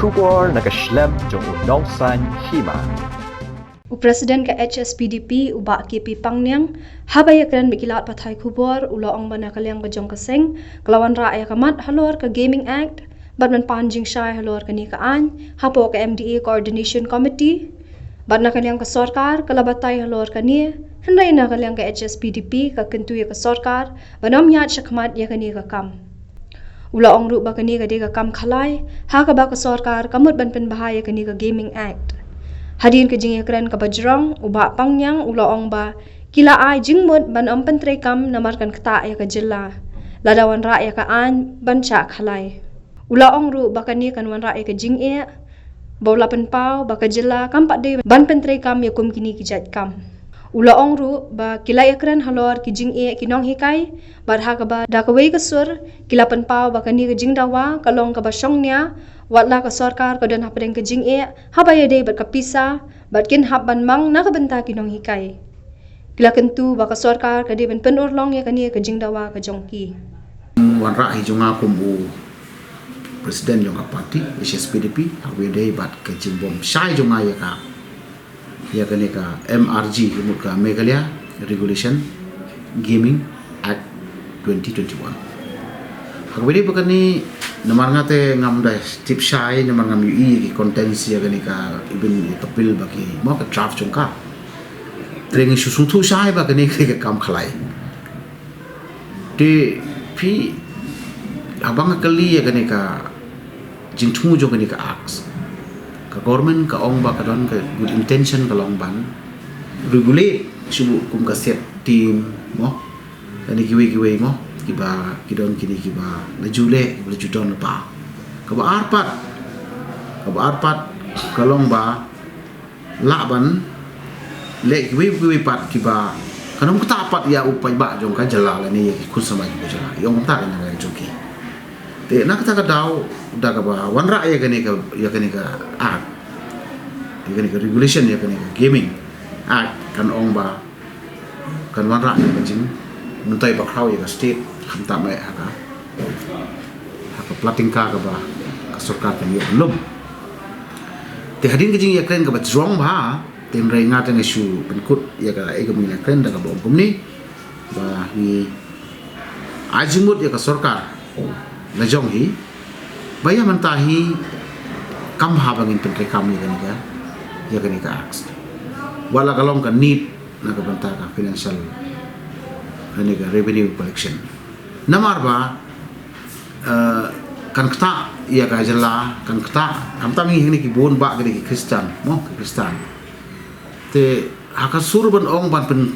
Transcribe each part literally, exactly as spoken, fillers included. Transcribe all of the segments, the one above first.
Khubor na ka shlem jong u Nongsaiñ Hima. U President ka H S P D P, u Bah K P Pangniang, haba ïakren bad ki lad pathai khubor, u la ong ba na ka liang ka jong ka seng ka la wanrah ïa ka mat halor ka Gaming Act bad ban pan jingshai halor kane ka aiñ hapoh ka M D A Coordination Committee. Bad na ka liang ka sorkar ka la batai halor kane, hynrei na ka liang ka H S P D P ka kyntu ïa ka sorkar ban ym ïaid shakhmat ïa kane ka kam. U la ong ruh ba kane ka dei ka kam khalai ha kaba ka sorkar ka mut ban pynbha ïa kane ka Gaming Act. Hadien ka jingïakren kaba jrong, u Bah Pangniang u la ong ba ki la ai jingmut ban ym pyntreikam namar kan ktah ïa ka jylla lada wanrah ïa ka aiñ ban shah khalai. U la ong ruh ba kane kan wanrah ïa ka jingeh ba u la pynpaw ba ka jylla kam pat dei ban pyntreikam ïa kum kine ki jait kam. U la ong ruh ba ki la ïakren halor ki jingeh ki nonghikai bad ha kaba da kawei ka sur ki la pynpaw ba kane ka jingdawa ka long kaba shongnia, wat la ka sorkar ka don hapdeng ka jingeh haba ïadei bad ka pisa bad kin hap ban mang na ka bynta ki nonghikai. Ki la kyntu ba ka sorkar ka dei ban pynurlong ïa kane ka jingdawa ka jong ki. Wanrah hi jong nga kum u President jong ka party H S P D P, ha kaba ïadei bad ka jingbym shai jong nga ïa ka, ïa kane ka M R G, ka mut ka Meghalaya Regulation Gaming Act twenty twenty-one. Ha kaba ïadei bad kane, namar nga te ngam da tip shai, namar ngam ïohi ïa ki contents ïa kane ka, even ïa ka bill ba ki, mo, ka draft jong ka. Te ngi shu sngewthuh shai ba kane ka dei ka kam khalai. Te phi, haba nga kylli ïa kane ka jingthmu jong kane ka Act, ka government ka ong ba ka don ka good intention ka long ban regulate shu kum ka set team, mo, kane kiwei kiwei, mo, kiba ki don kine kiba la ju leh, kiba la ju don lypa. Kaba ar pat, kaba ar pat ka long ba lah ban leh kiwei kiwei pat kiba kan ym ktah pat ïa u paidbah jong ka jylla lane ïa ki khun samla jong ka jylla. Ïa ong kumta ka jong ki. Te na kata ka daw, da kaba wanrah ïa kane ka, ïa kane ka Act, ïa kane ka regulation, ïa kane ka Gaming Act, kan ong ba kan wanrah ïa ka jingmyntoi bakhraw ïa ka state, khamtam eh ha ka, ha ka pla tyngka kaba ka sorkar kan ïoh lum. Te hadien ka jingïakren kaba jrong bha, te hynrei nga te nga shu pynkut ïa ka, ïa ka jingïakren da kaba ong kumne, ba ngi ai jingmut ïa ka sorkar la jong hi ba ïa mynta hi kam bha ba ngin pyntreikam ïa kane ka, ïa kane ka Act. Wat la ka long ka need na ka bynta ka financial, kane ka revenue collection. Namar ba, eh, kan ktah ïa ka jylla, kan ktah, khamtam ngi hangne ki bun bah ki dei ki Khristan, mo, ki Khristan. Te ha ka sur ban ong ban pyn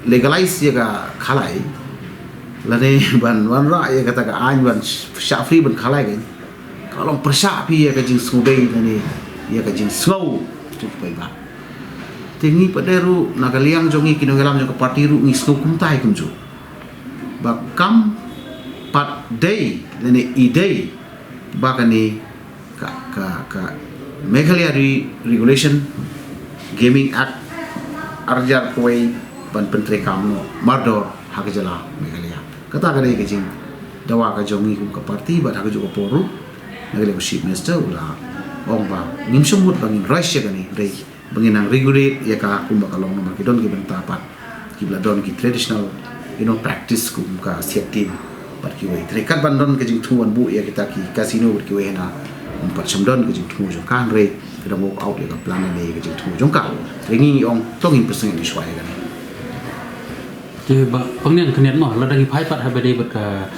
legalize ïa ka khalai, lane ban wanrah ïa kata ka aiñ ban shah free ban khalai, kan ka long pyrshah phi ïa ka jingsngewdei lane ïa ka jingsngew jong ki paidbah. Te ngi pat de ruh na ka liang jong ngi ki nongïalam jong ka party ruh ngi sngew kumta hi kumjuh. Ba kam pat dei lane i dei ba kane ka, ka, ka Meghalaya Re-, Regulation Gaming Act ar hajar khatwei ban pyntreikam noh mardor ha ka jylla Meghalaya. Kata ka dei ka jingdawa ka jong ngi kum ka party, bad ha kajuh ka por ruh na ka liang u Chief Minister u la ong ba ngim shym mut ba ngin rush ïa kane, dei ba ngin nang regulate ïa ka kumba ka long namar ki don ki bynta pat kiba la don ki traditional, you know, practice kum ka siat tim bad kiwei. Te katba don ka jingthmu ban buh ïa kita ki casino bad kiwei hana, ym pat shym don ka jingthmu jong ka, hynrei ka dang work out ïa ka plan lane ïa ka jingthmu jong ka. Te ngi ong to ngin pyrsngew ngi shuwa ïa kane. Te Bah Pangniang, khyndiat mo, lada ngi phai pat haba dei bad ka,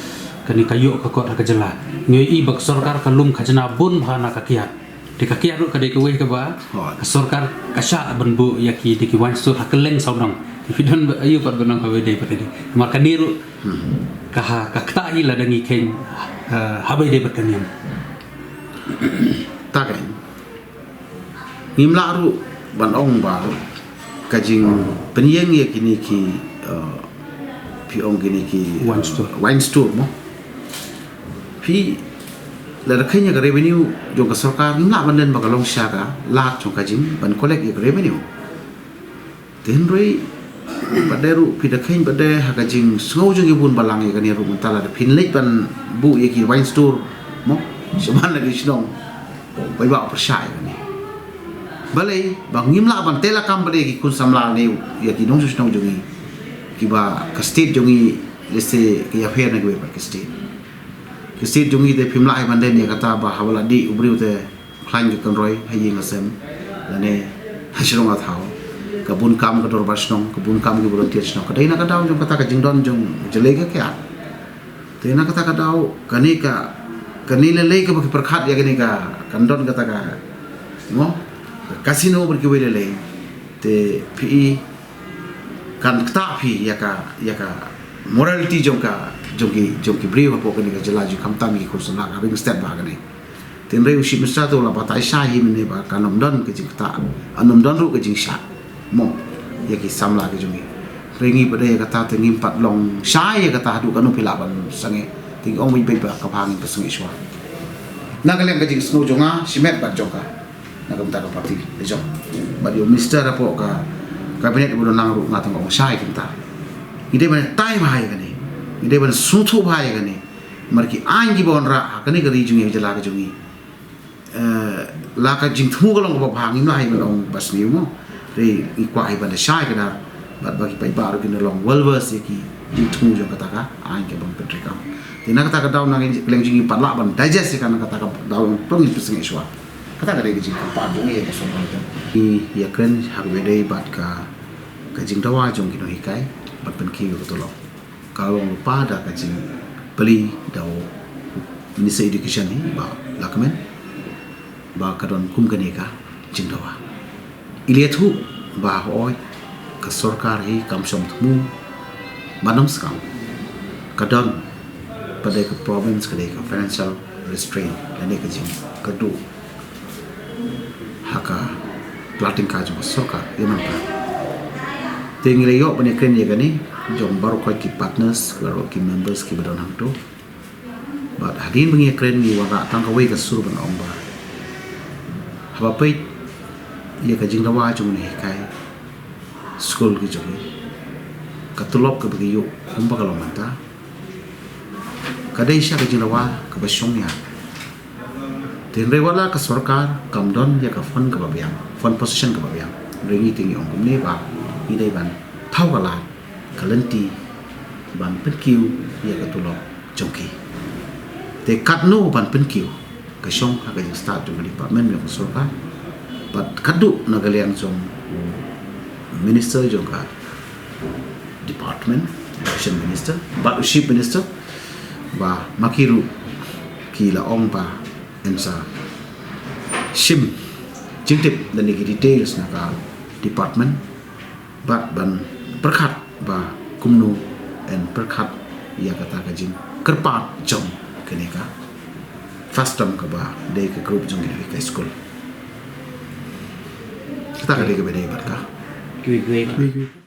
kane ka ïoh ka kot ha ka jylla, ngi ïohi ba ka sorkar ka lum khajna bun bha na ka kiad. Te ka kiad ruh ka dei kawei kaba, hooid, ka sorkar ka shah ban buh ïa ki, dei ki wine store ha kylleng sawdong. Phi don ba aïu pat ban ong haba dei pat kane. Namar kane ruh, hmm, ka ha, ka ktah hi lada ngi kheiñ, eh, haba dei pat kane. Ta kane. Ngim lah ruh ban ong ba ka jingpynïeng ïa kine ki, eh, phi ong kine ki, wine store, wine store mo. Phi, lada kheiñ ïa ka revenue jong ka sorkar, ngim lah ban len ba ka long sha ka lad jong ka jing ban collect ïa ka revenue. Te hynrei pat de ruh phi da kheiñ pat de ha ka jingsngew jong ki bun balang ïa kane ruh, mynta lada phin leit ban buh ïa ki wine store mo shabar na ki shnong, Paidbah u pyrshah ïa kane. Balei ba ngim lah ban tei lakam balei ki khun samla ne ïa ki nongshong shnong jong ngi, kiba ka state jong ngi, lehse ka ïapher na kiwei pat ki state. Ki state jong ngi te phim lah ïa ban len ïa kata ba haba la dih u briew te khlaiñ ka kynroi ha ïing ha sem lane ha shnong ha thaw, ka bun kam ka dorbar shnong, ka bun kam ki volunteer shnong. Ka dei na ka daw jong kata ka jingdon jong jyllei ka kiad. Te na kata ka daw kane ka, kane lei lei kaba ki pyrkhat ïa kane ka, kan don kata ka, mo, ka casino bad kiwei lei lei. Te phi i kan ktah phi ïa ka, ïa ka morality jong ka, jong ki, jong ki briew hapoh kane ka jylla jong ngi, khamtam ki khun samla ka ring step ba kane. Te hynrei u Chief Minister te u la batai shai hi mynne ba kan ym don ka jingktah, kan ym don ruh ka jingshah, mo, ïa ki samla ki jong ngi. Hynrei ngi pat de ïa kata te ngim pat long shai ïa kata haduh katno phi lah ban sangeh. Te ngi ong beit beit ba ka bha ngin pynsangeh shuwa. Na ka liang ka jingsngew jong nga shimet bad jong ka, na ka bynta ka party ka jong, bad ïa u minister hapoh ka cabinet ba don lang ruh nga tang ong shai kumta. Ngi dei ban tai bha ïa kane, ngi dei ban sngewthuh bha ïa kane. Namar ki aiñ kiba wanrah ha kane ka ri jong ngi, jylla ka jong ngi, eh, la ka jingthmu ka long kaba bha, ngim lah hi ban ong ba sniew, mo. Hynrei ngi kwah hi ban da shai kdar bad ba ki paidbah ruh kin da long well versed ïa ki jingthmu jong kata ka aiñ kaba ngi pyntreikam. Te na kata ka daw na ka liang jong ngi pat lah ban digest ïa ka, na kata ka daw to ngin pynsangeh shuwa. Kata ka dei ka jingkyrpad jong ngi ïa ka sorkar jong ngi. Ngi ïakren ha kaba ïadei bad ka, ka jingdawa jong ki nonghikai ban pynkiew ïa ka tulop. Ka long lypa da ka jingplie da u Minister Education hi, Bah Lahkmen, ba ka don kum kane ka jingdawa. I la ïathuh ba hooid, ka sorkar hi kam shym thmu ban ym skhem. Ka don pat de ka problems, ka dei ka financial restraint lane ka jingkyrduh ha ka pla tyngka jong ka sorkar ïa mynta. Te ngi la ïoh ban ïakren ïa kane jong baroh ki partners, baroh ki members kiba don hangto. Bad hadien ba ngi ïakren ngi wanrah tang kawei ka sur ban ong ba haba peit ïa ka jingdawa jong u nonghikai skul ki jong ngi, ka tulop kaba ki ïoh kumba ka long mynta, ka dei sha ka jingdawa kaba shongnia. Te hynrei wat la ka sorkar kam don ïa ka fund kaba biang, fund position kaba biang, hynrei ngi te ngi ong kumne ba ngi dei ban thaw ka lad ka lynti ban pynkiew ïa ka tulop jong ki. Te katno ban pynkiew, ka shong ha ka jingstad jong ka department jong ka sorkar. Bad katduh na ka liang jong u minister jong ka department, education minister, bad u chief minister, ba ma ki ruh ki la ong ba yn sa shim jingtip da ki details na ka department, bad ban pyrkhat ba kumno yn pyrkhat ïa kata ka jingkyrpad jong kane ka FASTOM kaba dei ka group jong kine ki high school. Kata ka dei kaba dei bad ka. Kiwei kiwei.